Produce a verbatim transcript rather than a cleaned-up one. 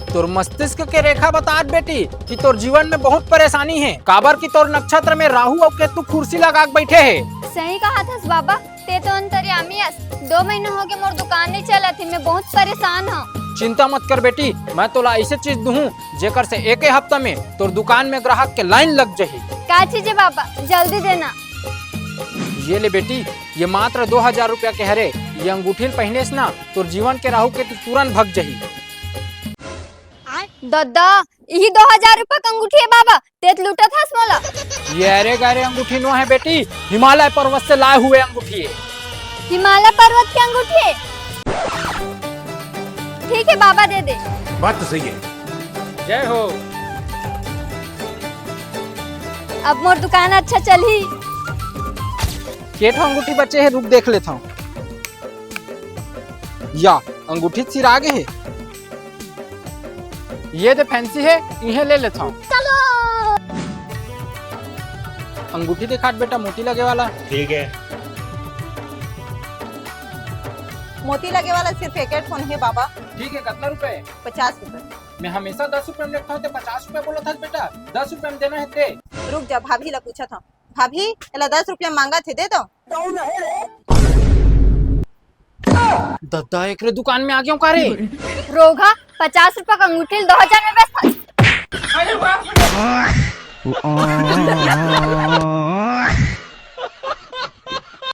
तोर मस्तिष्क के रेखा बतात बेटी कि तोर जीवन में बहुत परेशानी हे, काबर कि तोर नक्षत्र में राहु अउ केतु कुर्सी लगा के बैठे हे। सही कहत हस बाबा, ते तो अंतर्यामी अस। दो महीना होगे मोर दुकान नइ चलत हे, मैं बहुत परेशान हूँ। चिंता मत कर बेटी, मैं तोला ऐसे चीज दूहूँ जेकर से एके हफ्ता में तोर दुकान में ग्राहक के लाइन लग जाही। का चीज हे बाबा, जल्दी देना। ये ले बेटी, ये मात्र दो हजार रुपया के हरे। ये अंगूठी ल पहिनेस ना, तोर जीवन के राहु केतु तुरंत भग जाही। दद्दा, इही दो हजार रुपया के अंगूठी हे बाबा, तेत लूटत हस मोला। ये अरे गरे अंगूठी नो हे बेटी, हिमालय पर्वत से लाए हुए अंगूठी हे। हिमालय पर्वत के अंगूठी हे? ठीक हे बाबा, दे दे। बात तो सही हे। जय हो। अब मोर दुकान अच्छा चलही। के ठो अंगूठी बचे हे, रुक देख लेथंव। या, अंगूठी सिरा गे हे। ये दे फैंसी हे, इहे ले लेथंव। चलो। अंगूठी दिखात बेटा, मोती लगे वाला। ठीक हे। मोती लगे वाला सिर्फ एक ठोन हे बाबा। ठीक हे, कतना रुपया? पचास रुपया। मैं हमेशा दस रुपया में लेथंव, ते पचास रुपया बोलत हस बेटा, दस रुपया में देना हे ते। रुक जा, भाभी ला पूछत हंव। भाभी, एला दस रुपया मांगत हे, दे दंव। दद्दा, एकरे दुकान में आ गेंव का रे? रोगहा, पचास रुपया के अंगूठी ल दो हजार में बेचथस।